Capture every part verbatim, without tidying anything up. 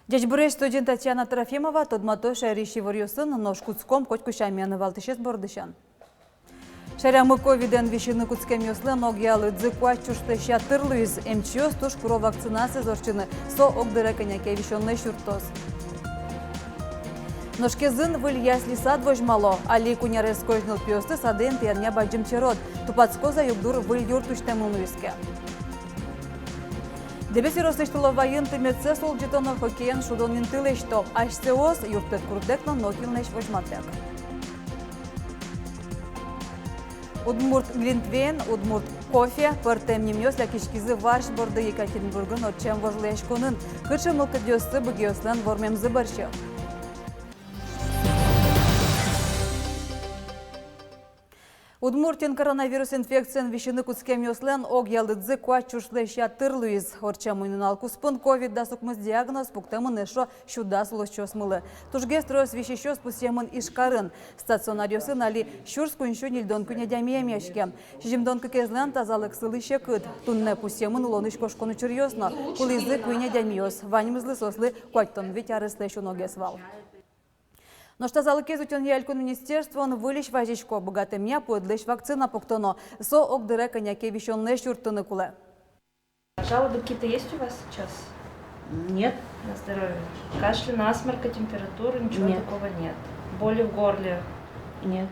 Ӟечбуресь! Студиын Татьяна Трофимова. Тодмато шаерысь иворъёсын, нош кутском котьку сямен. Валтӥсез бордысен. Шаерамы ковидэн висьыны кутскемъёслэн огъя лыдзы куать сюрслэсь ятыр луиз. Эмчиос туж куро вакцинациез ортчыны, со огдыре кӧня ке висёнлэсь юрттоз. Нош Кезын выль ясли-сад возьмало. Али куинь арескозь нылпиосты садэ интыянъя бадӟым черод. Тупатскоз-а югдур, выль юрт усьтэмын луиз ке. Дэбес ёросысь Тыловайын тыметсэс улӟытоно, хоккеен шудон инты лэсьто. Асьсэос юрттэт курдэк но нокинлэсь возьматъяк. Удмурт глинтвейн, удмурт кофе, пӧртэм нимъёс лякиськизы варсь борды Екатеринбургын ортчем вожвылъяськонын. Кыӵе мылкыдъёссы быгиослэн вормемзы бӧрсьы? Удмуртиын коронавирус инфекциен висьыны кутскемъёслэн огъя лыдзы куать сюрслэсь ятыр луиз. Ортчем уй-нунал куспын ковид дас укмыс диагноз пуктэмын эшшо сю дас улосчиосмылы. Тужгес трос висисьёс пусъемын Ижкарын. Стационаръёсын али сюрс куинь сю ньыльдон куинь адями эмъяське. Сизьымдон кыкезлэн тазалыксылы секыт. Туннэ пусъемын улонысь кошкон учыръёс но. Кулӥзы куинь адямиос. Ваньмызлы соослы куатьтон вить ареслэсь уногес вал. Нош тазалыкез утёнъя элькун министерствоын выльысь вазисько: быгатэмъя пуэдлэсь вакцина пуктоно. Со огдыре кӧня ке висёнлэсь юрттыны кулэ. Жалобы какие-то есть у вас сейчас? Нет. На здоровье. Кашля, насморка, температуры, ничего Нет. такого нет. Боли в горле? Нет.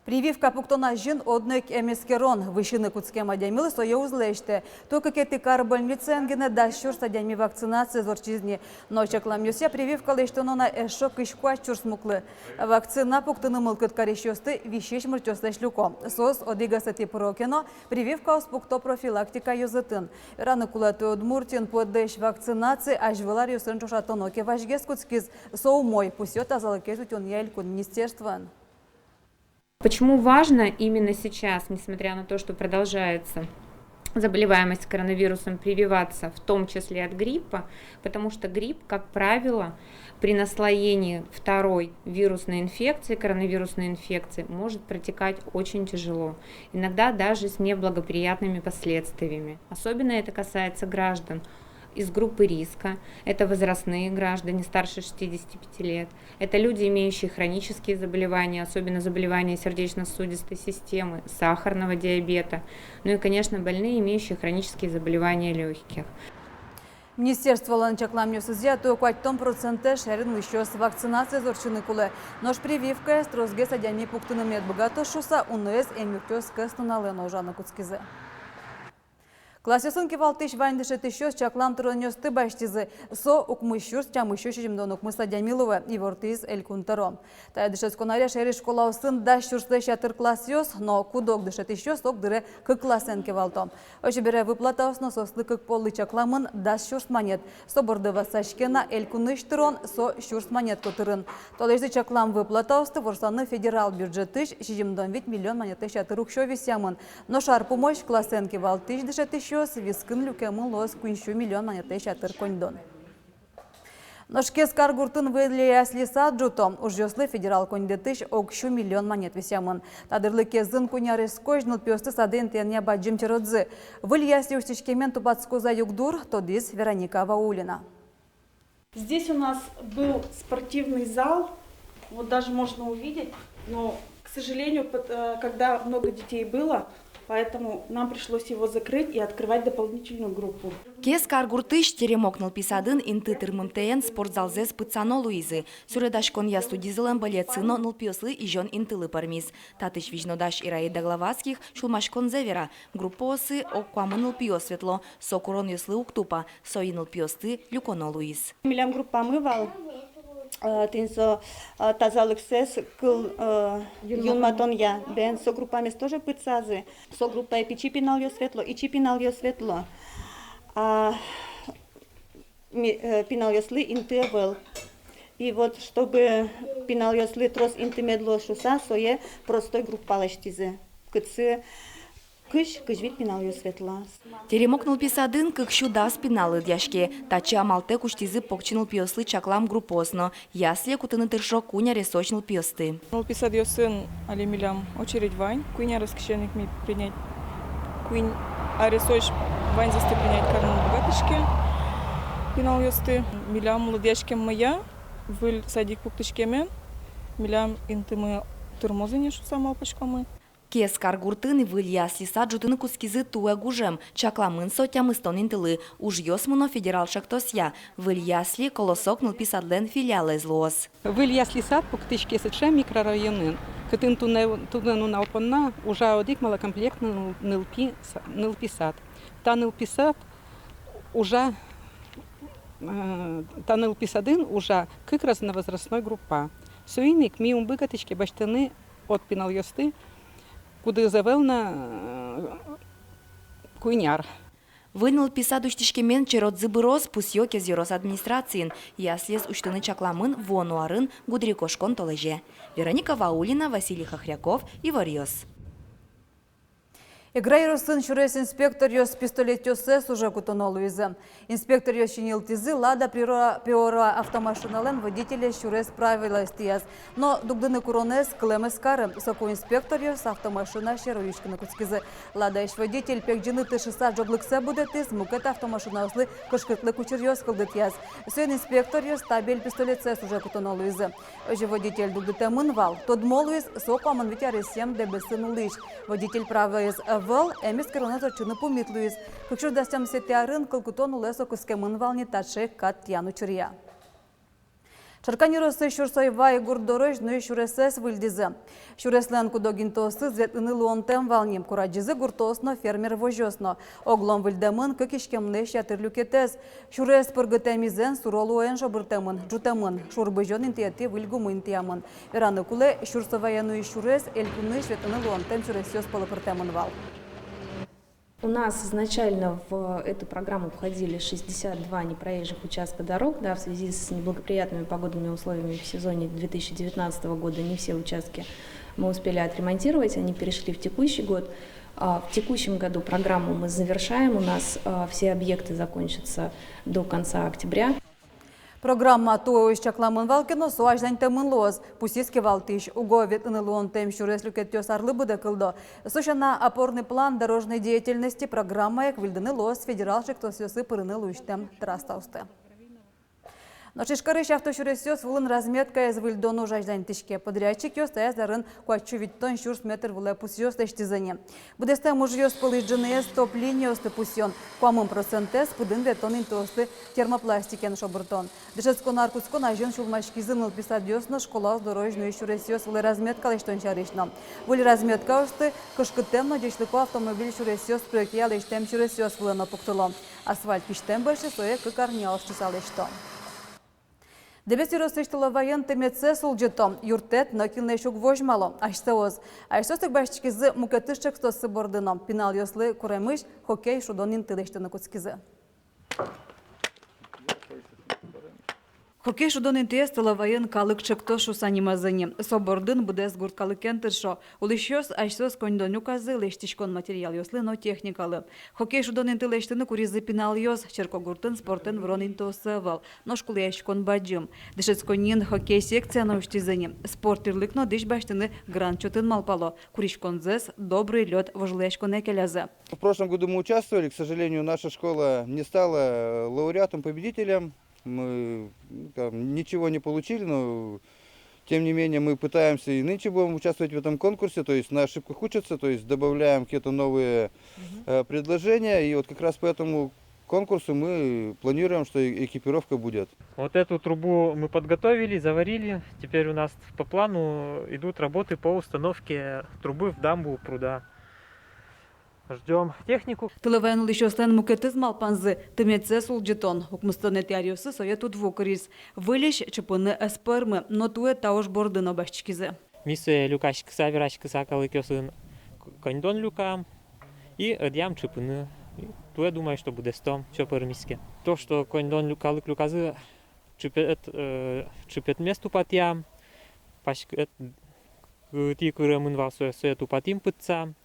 Прививка пуктон азьын одно ик эмэскерон: висьыны кутскем адямилы сое уз лэсьтэ. Туэ кыкетӥ кар больницаын гинэ дас сюрс адями вакцинациез ортчиз ни. Но чакламъёсъя, прививка лэсьтоно на эшшо кызь куать сюрс муклы. Вакцина пуктыны мылкыд карисьёсты висись муртъёслэсь люко. Соос одӥгзэ тӥ пыро ке но, прививкаос пукто профилактика ёзэтын. Вераны кулэ, туэ Удмуртиын пуэдлэсь вакцинаци азьвыл аръёсын ӵошатоно ке вазьгес кутскиз. Со умой, пусъё тазалыкез утёнъя элькун министерствоын. Почему важно именно сейчас, несмотря на то, что продолжается заболеваемость коронавирусом, прививаться, в том числе от гриппа? Потому что грипп, как правило, при наслоении второй вирусной инфекции, коронавирусной инфекции, может протекать очень тяжело, иногда даже с неблагоприятными последствиями. Особенно это касается граждан из группы риска. Это возрастные граждане старше шестидесяти пяти лет. Это люди, имеющие хронические заболевания, особенно заболевания сердечно-сосудистой системы, сахарного диабета. Ну и, конечно, больные, имеющие хронические заболевания лёгких. Министерстволэн чакламъёсызъя, туэ куатьтон процентэз шаерын улӥсьёс вакцинациез ортчыны кулэ. Нош прививкаез тросгес адями пуктыны мед быгатоз шуыса, уноез эмъюртъёс кӧснуналэ но ужаны кутскизы. Классъёсын кивалтӥсь вань дышетӥсьёс чаклам тыронъёсты басьтӥзы. Со укмыс сюрс тямыссю сизьымдон укмыс адями луэ, ивортӥз Элькун тӧро. Та дышетскон аре шаерысь школаосын дас сюрслэсь ятыр классъёс, но куд-ог дышетӥсьёс огдыре кык классэн кивалто. Озьы бере, выплатаос но соослы кык поллы чакламын дас сюрс манет. Со борды ватсаське на элькунысь тырон, со сюрс манет котырын. Толэзьлы чаклам выплатаосты ворсаны федерал бюджетысь сизьымдон вить миллион манетлэсь ятыр уксё висъямын. Нош ар пумозь классэн кивалтӥсь дышетӥсьёс вискын люкемын луоз куинь сю миллион манетлэсь ятыр коньдон. Нош Кез каргуртын выль ясли-сад ӝуто. Ужъёслы федерал коньдэтысь ог сю миллион манет висъямын. Та дырлы Кезын куинь арескозь нылпиосты садэ интыянъя бадӟым черодзы. Выль ясли усьтӥськемен тупатскоз-а югдур, тодӥз Вероника Ваулина. Здесь у нас был спортивный зал, вот даже можно увидеть, но, к сожалению, пот-, э, когда много детей было, поэтому нам пришлось его закрыть и открывать дополнительную группу. Кез каргуртысь «Теремок» нылпи садын инты тырмымтэен спортзалзэс пытсано луизы. Суредаськонъя студизылэн бӧлетсы но нылпиослы изён интылы пӧрмиз. Татысь визьнодась Ираида Главатских сюлмаськонзэ вера. Группаосы ог куамын нылпиос ветло. Со куронъёслы уг тупа, соин нылпиосты люконо луиз. Милям группамы вал, э, тӥни со, э, тазалыксэс кыл, э, юнматон, юнматонъя, бен, со группамес тоже пытсазы. Со группае пичи пиналъёс ветло, ичи пиналъёс ветло. А ми-, э, пиналъёслы инты ӧвӧл. И вот, чтобы пиналъёслы трос инты мед луоз шуыса, сое простой группа лэсьтӥзы. Кытчы Кызь, кызь вить пиналъёс ветло. Теремок нылпи садын кык сю дас пинал лыдъяське. Татчы амалтэк усьтӥзы покчи нылпиослы чаклам группаос но. Яслие кутыны тыршо куинь аресозь нылпиосты. Нылпи садъёсын али милям очередь вань. Куинь арескысен ик ми принять, куинь аресозь ваньзэсты принять карыны уг быгатӥське пиналъёсты. Милям лыдъяськеммыя, выль садик пуктӥськемен, милям интымы тырмоз ини шуса малпаськомы. Кескар гуртын выль ясли сад ӝутыны кутскизы туэ гужем. Чакламын со тямыстон интылы. Ужъёс мыно федерал чектосъя. Выль ясли «Колосок» нылпи садлэн филиалэз луоз. Выль ясли сад пуктӥське сыӵе микрорайонын, кытын туннэ, туннэ нунал понна ужа одӥг малокомплектный ныл-, нылпи са-, нылпи сад. Та нылпи сад ужа, э, та нылпи садын ужа кык разновозрастной группа. Соин ик ми ум быгатӥське басьтыны от пиналъёсты, кудӥз ӧвӧл на, э, куинь ар. Выль нылпи сад усьтӥськемен черодзы быроз, пусъё Кез ёрос администрациын. Яслиез усьтыны чакламын вуоно арын гудырикошкон толэзе. Вероника Ваулина, Василий Хохряков, «Иворъёс». Игра ёросын сюрес инспекторъёс пистолетъёссэс уже кутоно луизы. Инспекторъёс синйылтӥзы «Лада Приора-, Приора» автомашиналэн водителез сюрес правилоосъя. Но дугдыны куронэз кылэм ӧз кары. Соку инспекторъёс автомашина сьӧры уйиськыны кутскизы. «Ладаысь» водитель пегӟыны тыршыса ӝоглыксэ будэтӥз, мукет автомашинаослы кышкытлык учыръёс кылдытӥз. Соин инспекторъёс табель пистолетсэс уже кутоно луизы. Озьы водитель дугдытэмын вал. Тодмо луиз, со куамын вить аресъем Дэбесын улӥсь. Водитель праваез ӧвӧл, эмъюрт каронэз ортчыны пумит луиз. Кык сюрс дас тямысэтӥ арын кыл кутон улэ со кыскемын вал ни таӵе кат тӥян учыръя. Шаркан ёросысь Сюрсовай гурт дорозь нуись сюресэз выльдӥзы. Сюреслэн куд-ог интыосыз ветлыны луонтэм вал ни. Курадӟизы гуртоос но, фермер возёс но. Оглом выльдэмын кык иськемлэсь ятыр люкетэз. Сюрес пыргытэмезъя суро луоен шобыртэмын, ӝутэмын. Шур бызён интыетӥ выль гумы интыямын. Вераны кулэ, Сюрсовае нуись сюрес элькунысь ветлыны луонтэм сюресъёс пӧлы пыртэмын вал. У нас изначально в эту программу входили шестьдесят два непроезжих участка дорог. Да, в связи с неблагоприятными погодными условиями в сезоне две тысячи девятнадцатого года не все участки мы успели отремонтировать, они перешли в текущий год. А, в текущем году программу мы завершаем, у нас, а, все объекты закончатся до конца октября. Программа туэ озьы чакламын вал ке но, со азьланьтэмын луоз, пусйиз кивалтӥсь. Уго ветлыны луонтэм сюрес люкетъёс арлы быдэ кылдо. Со сяна, «Опорный план дорожной деятельности» программая ик выльдыны луоз федерал чектосъёсы пырыны луисьтэм трассаосты. Нош Ижкарысь автосюресъёс вылын разметкаез выльдон уж азьланьтӥське. Подрядчикъёс таяз арын куать сю витьтон сюрс метр вылэ пусъёс лэсьтӥзы ни. Быдэстэм ужъёс пӧлысь ӝыныез топ линиосты пусъён, куамын процентэз пыдын ветлон интыосты термопластикен шобыртон. Дышетскон ар кутскон азьын сюлмаськизы нылпи садъёс но школаос дорозь нуись сюресъёс вылэ разметка лэсьтон сярысь но. Выль разметкаосты кышкыттэм но ӟечлыко автомобиль сюресъёс проектъя лэсьтэм сюресъёс вылэ но пуктыло. Асфальт кисьтэм бӧрсьы сое кык арня ортчыса лэсьто. Дэбес ёросысь Тыловайын тыметсэс улӟыто. Юрттэт нокинлэсь уг возьмало, асьсэос. Асьсэос ик басьтӥськизы мукетыз чектоссы борды но. Пиналъёслы куремысь хоккей шудон инты лэсьтыны кутскизы. Хоккей шудон интыез Тыловайын «Калык чектос» шуса нимазы ни. Со бордын быдэс гурт калыкен тыршо. Улӥсьёс асьсэос коньдон люказы лэсьтӥськон материалъёслы но техникалы. Хоккей шудон инты лэсьтыны куризы пиналъёс, черкогуртын спортэн вырон интыоссы ӧвӧл, нош кулэяськон бадӟым. Дышетсконниын хоккей секция но усьтӥзы ни. Спорт тӥрлык но дӥсь басьтыны грант чотын малпало. Куриськонзэс «Добрый лёд» вожвылъяськонэ келязы. В прошлом году мы участвовали, к сожалению, наша школа не стала, э, лауреатом, победителем. Мы, ну, там, ничего не получили, но тем не менее мы пытаемся и нынче будем участвовать в этом конкурсе, то есть на ошибках учатся, то есть добавляем какие-то новые, э, предложения, и вот как раз по этому конкурсу мы планируем, что э-, экипировка будет. Вот эту трубу мы подготовили, заварили. Теперь у нас по плану идут работы по установке трубы в дамбу пруда. Ждём технику. Тыловайын улӥсьёслэн мукетыз малпанзы — тыметсэс улӟытон. Укмыстонэтӥ аръёсы сое тудву кыриз. Выльысь чыпыны ӧз пӧрмы, но туэ та уж борды но басьтӥськизы. Ми сое люкаськыса, вераськыса калыкъёсын, к-, коньдон люкам и ӧдъям чыпыны. И туэ, думаю, что быдэстом, всё пӧрмиське. То, что коньдон лю-, калык люказы, чыпет, э, чыпетмес тупатъям, паськыт, э, тӥ кыремын вал, сое, сое тупатӥм, пытсам.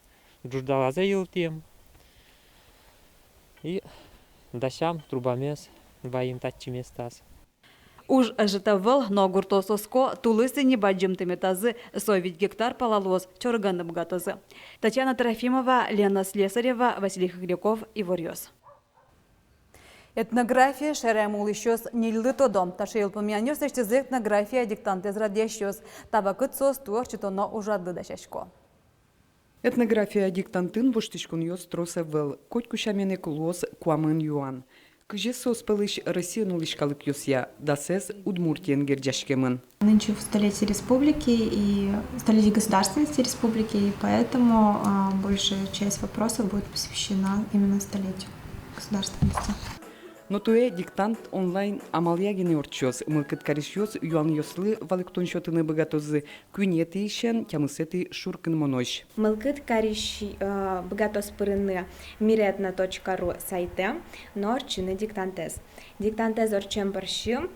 ӝуждалазэ йылтӥм и дасям трубамес, ваим татчы местаз. Уж ӧжыт ӧвӧл, но гуртоос оско, тулыс ини бадӟым тыметазы со вить гектар пала луоз, чорыганы быгатозы. Татьяна Трофимова, Лена Слесарева, Василий Хохряков, «Иворъёс». Этнография шаерамы улӥсьёс ньыльлы тодо. Таӵе йылпумъянъёс лэсьтӥзы этнография диктантэз радъясьёс. Та вакыт соос туэ ортчытоно ужрадлы дасясько. Этнография диктантын воштӥськонъёс трос ӧвӧл. Котьку сямен ик луоз куамын юан. Кызез соос пӧлысь Россиын улӥсь калыкъёсъя, дасэз Удмуртиен герӟаськемын. Нынче в столетии республики и в столетии государственности республики, и поэтому, а, большая часть вопросов будет посвящена именно столетию государственности. Но туэ диктант онлайн амалъя гинэ ортчоз. Мылкыд карисьёс юанъёслы валэктон сётыны быгатозы куинетӥысен тямысэтӥ шуркынмонозь. Мылкыд карись, э, быгатоз пырыны миретно точка ру сайтэ но ортчыны диктантэз. Диктантэз ортчем бӧрсьы,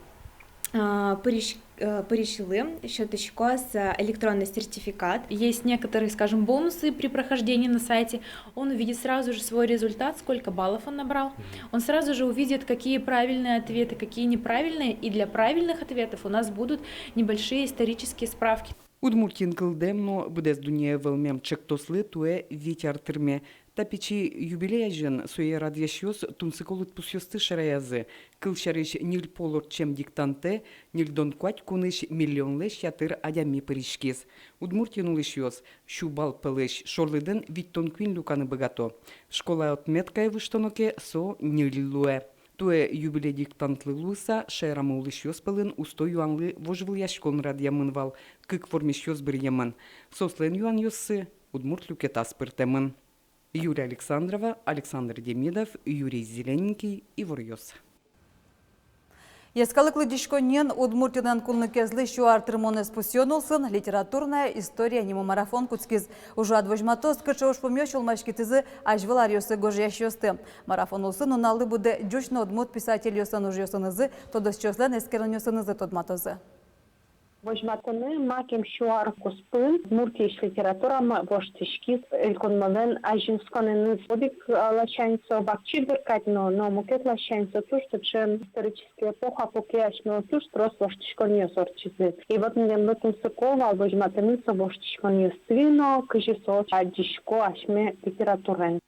э, пырись-, э, пырисьлы сётӥськоз, э, электронный сертификат. Есть некоторые, скажем, бонусы при прохождении на сайте. Он увидит сразу же свой результат, сколько баллов он набрал. Мгм. Он сразу же увидит, какие правильные ответы, какие неправильные. И для правильных ответов у нас будут небольшие исторические справки. Удмуртиын кылдэм но быдэс дуннее вӧлмем ӵектослы туэ вить ар тырме. Та пичи юбилей азьын сое радъясьёс тунсыко лыдпусъёсты шараязы. Кылсярысь, ньыль пол ортчем диктантэ ньыльдон куать кунысь миллионлэсь ятыр адями пыриськиз. Удмуртиын улӥсьёс сю балл пӧлысь шорлыдын витьтон куинь люканы быгато. Школа отметкае выжтоно ке, со ньыль луэ. Туэ юбилей диктантлы луыса шаерамы улӥсьёс пӧлын усто юанлы вожвылъяськон радъямын вал, кык вормисьёс быръемын. Соослэн юанъёссы удмурт люкетаз пыртэмын. Юлия Александрова, Александр Демидов, Юрий Зелененький, «Иворъёс». Йӧскалык лыдӟиськонниын Удмуртилэн кунлыкезлы сю ар тырмонэз пусъён улсын «Литературная история» нимо марафон кутскиз. Ужрад возьматоз, кыӵе ужпумъёс сюлмаськытӥзы азьвыл аръёсы гожъясьёсты. Марафон улсын нуналлы быдэ ӟуч но удмурт писательёслэн ужъёсынызы, тодосчиослэн эскеронъёсынызы тодматозы. Возьматыны, макем сю ар куспын Удмуртиысь литературамы воштӥськиз элькунмылэн азинсконэныз. Одӥг, а, ласянь со вакчи дыр кадь но, но мукет ласянь со туж сыӵе исторической эпоха, куке асьмелы туж трос воштӥськонъёс ортчизы. И вот милемлы тунсыко вал возьматыны со воштӥськонъёсты но, кызьы соос адӟисько асьме литератураен.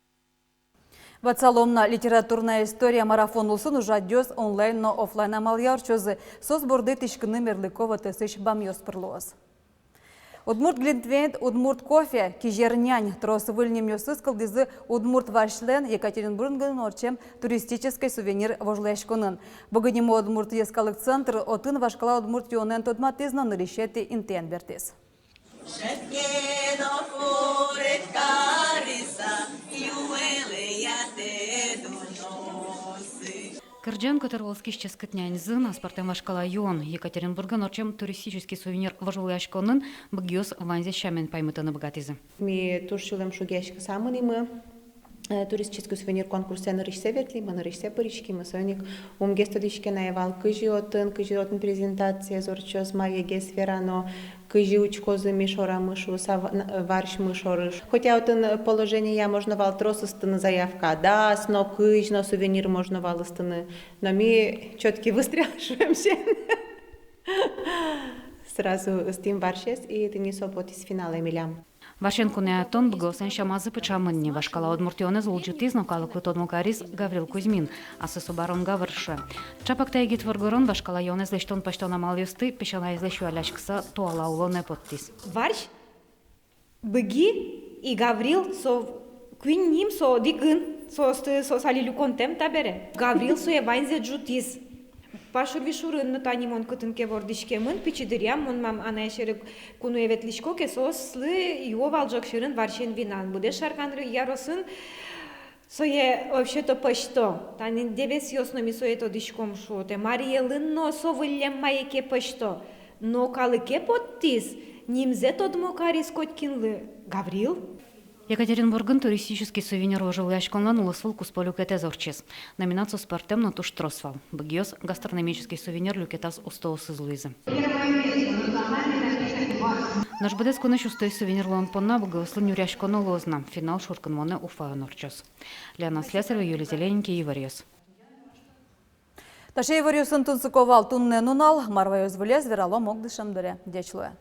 Ватсалом на, «Литературная история» марафон улсын ужрадъёс онлайн но офлайн амалъя ортчозы. Соос борды тӥськыны мерлыко вотэсысь бамъёс пыр луоз. Удмурт глинтвейн, удмурт кофе, кизер нянь — трос выль нимъёсыз кылдӥзы удмурт варсьлэн Екатеринбургын ортчем туристической сувенир вожвылъяськонын. Быги нимо удмурт йӧскалык центр отын вашкала удмурт юонэн тодматӥз но нырысетӥ интыен бертӥз. Кырӟан котыр вӧлскись ческыт няньзын аспӧртэм вашкала юон. Екатеринбургын ортчем туристический сувенир вожвылъяськонын быгиос ваньзэ сямен паймытыны быгатӥзы. Ми туж сюлэм шугъяськыса мынӥмы, э, туристический сувенир конкурсэ нырысьсэ ветлӥмы, нырысьсэ пыриськимы. Соин ик умгес тодӥське на ӧй вал, кызьы отын, кызьы отын презентациез ортчоз, ма егес верано, кызьы учкозы ми шорамы шуыса, ва-, н-, варсьмы шоры. Хотя отын положенияя можно вал трос ыстыны заявка, дас но, кызь но сувенир можно вал ыстыны, но ми чётки выстрел шуэмсен сразу ыстӥм варсез, и тӥни со потӥз финалэ милям. Варсен куноятон быгиослэн сямазы пыӵамын ни. Вашкала удмурт юонэз улӟытӥз но калыклы тодмо кариз Гаврил Кузьмин, ассэ со Барон Гавр шуэ. Чапак та егит воргорон вашкала юонэз лэсьтон-пасьтон амалъёсты песянаезлэсь юалляськыса туала улонэ поттӥз. Варсь, Быги и Гаврил — со куинь ним, со одӥг ын, соосты, соос али люконтэм табере. Гаврил сое ваньзэ ӝутӥз. Пашур-Вишурын но тани мон кытын ке вордӥськемын, пичи дыръям мон мам-анай сьӧры куное ветлӥсько ке, соослы юо вал ӝӧк сьӧрын варсен винан. Быдэс Шаркан яросын сое вообще-то пӧзьто. Тани Дэбесъёс но, ми сое тодӥськом шуо, тэ Марий Элын но со выллем мае ке пӧзьто. Но калыке поттӥз, нимзэ тодмо кариз котькинлы: Гаврил. Екатеринбургын туристический сувенир вожвылъяськонлэн улосвыл куспо люкетэз ортчиз. Номинациос пӧртэм но туж трос вал. Быгиос гастрономический сувенир люкетаз устоосыз луизы. Нош быдэс кунысь усто сувенир луон понна бугыослы нюръяськоно луоз на. Финал шуркынмонэ Уфаын ортчоз. Лена Слесарева, Юлия Зелененький, Иворъёс. Таӵе иворъёсын тунсыко вал туннэ нунал. Мар ваёз выльез, вералом огдышем дыре. Ӟеч луэ.